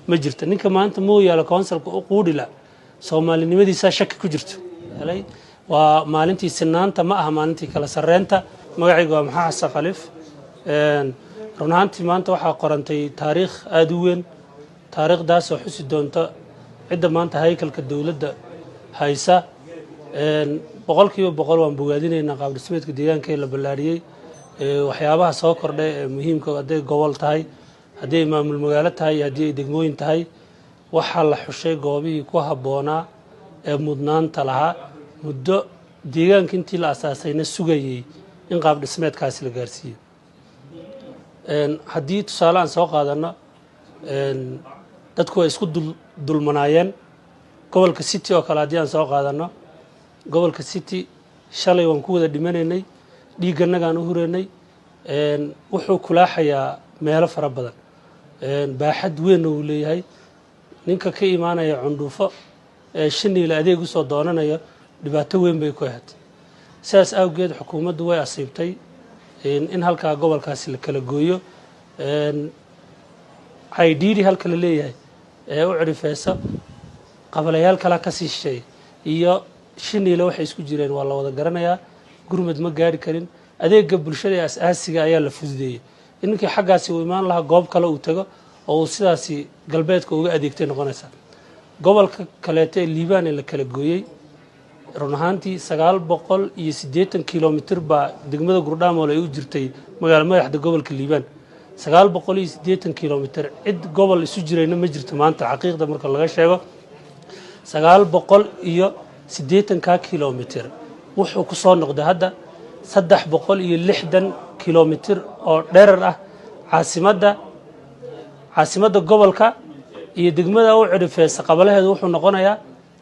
Ma jirto ninka maanta Mooyaale councilka u quudhila Soomaalinimadiisaa shaki ku jirto. Waa maalintii sinaanta, ma aha maalintii kala sarreynta. Magacayga waa Maxaa Xasan Khaliif. Run ahaantii maanta waxaa qorantay taariikh aada u weyn, taariikhdaasoo xusi doonta cidda maanta haykalka dowladda haysa. 100% waan bogaadinaynaa qaab dhismeedka deegaanka ee la ballaariyey. Waxyaabaha soo kordhay ee muhiimka, hadday gobol tahay, haddii ay maamul magaalo tahay iyo haddii ay degmooyin tahay, waxaa la xushay goobihii ku habboonaa ee mudnaanta lahaa. Muddo deegaanka intii la asaasayna sugayey in qaab dhismeedkaasi la gaarsiiyo. Haddii tusaale aan soo qaadano, dadku way isku dulmanaayeen. Gobolka City oo kale haddii aan soo qaadano, gobolka City shalay waan ku wada dhimanaynay, dhiigganagaan u hureynay. Wuxuu kulaaxayaa meelo fara badan, baaxad weynna uu leeyahay. Ninka ka imaanaya Cundhuufo ee Shiniile adeeg usoo doonanaya, dhibaato weyn bay ku ahayd. Sidaas awgeed xukuumaddu way asiibtay in halkaa gobolkaasi la kala gooyo. Caydhiidhi halka la leeyahay ee u cidhifeyso, qabalayaal kalaa kasii shisheeya iyo Shiniile waxay isku jireen waa la wada garanayaa. Gurmad ma gaari karin. Adeega bulshada ee as-aasiga ayaa la fududeeyey. In ninkii xaggaasi uu imaan lahaa goob kale uu tago oo uu sidaasi galbeedka uga adeegtay noqonaysaa. Gobolka kaleeto ee Liibaan ee la kala gooyey, run ahaantii 980 kilomitir baa degmada Gurdhamool ay u jirtay magaalo madaxda gobolka Liibaan. 980 kilomitir cid gobol isu jirayna ma jirto maanta, xaqiiqda marka laga sheego. 980-ka kilomitir wuxuu ku soo noqday hadda 360 kilomitir oo dherer ah. Caasimadda gobolka iyo degmada u cidhifeysa qabalaheedu wuxuu noqonayaa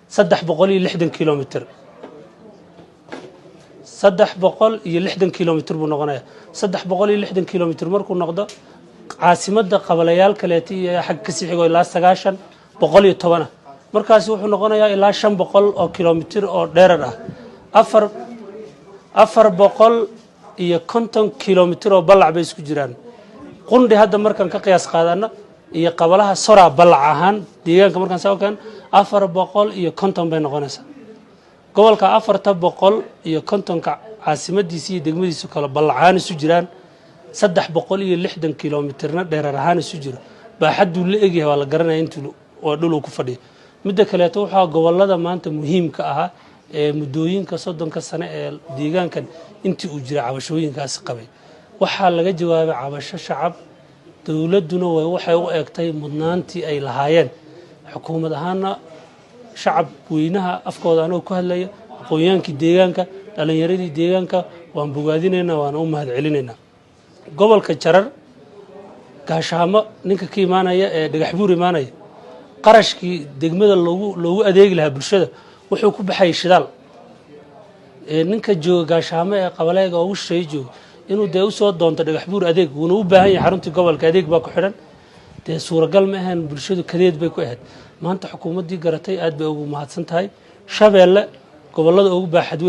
360 kilomitir. 360 kilomitir buu noqonayaa. 360 kilomitir markuu noqdo, caasimadda qabalayaal kaleeta iyo xag kasii xigo ilaa 90, 110-a, markaasi wuxuu noqonayaa ilaa 500 oo kilomitir oo dherer ah, 450 kilomitir oo ballac bay isku jiraan. Qundhi hadda markaan ka qiyaas qaadano iyo qabalaha Soraa, ballac ahaan deegaanka markaan soo keen, 450 bay noqonaysaa. Gobolka 450-ka caasimadiisi iyo degmadiisu kale ballac ahaan isu jiraan, 360 kilomitirna dheerar ahaan isu jiro, baaxadduu la egyahay waa la garanaya intuu waa dhul uu ku fadhiyo. Midda kaleeto, waxaa gobolada maanta muhiimka ahaa ee muddooyinka 30-ka sane ee deegaankan intii uu jiray cabashooyinkaasi qabay, waxaa laga jawaabay cabasho shacab. Dowladduna waxay u eegtay mudnaantii ay lahaayeen. Xukuumad ahaana, shacab weynaha afkooda anagoo ku hadlaya, aqoonyaankii deegaanka, dhallinyaradii deegaanka, waan bogaadinaynaa, waana u mahad celinaynaa. Gobolka Jarar, Gaashaamo ninka ka imaanaya ee Dhagax Buur imaanaya, qarashkii degmada loogu adeegi lahaa bulshada wuxuu ku baxayay shidaal. Ninka jooga Gaashaamo ee qabaleega ugu shisheeye jooga inuu dee usoo doonto Dhagax Buur adeeg, wuuna u baahan yahay, xaruntii gobolka adeeg baa ku xidhan, dee suuragal ma ahayn, bulshadu kadeed bay ku ahayd. Maanta xukuumaddii garatay aad bay ugu mahadsan tahay. Shabeelle, gobollada ugu baaxad.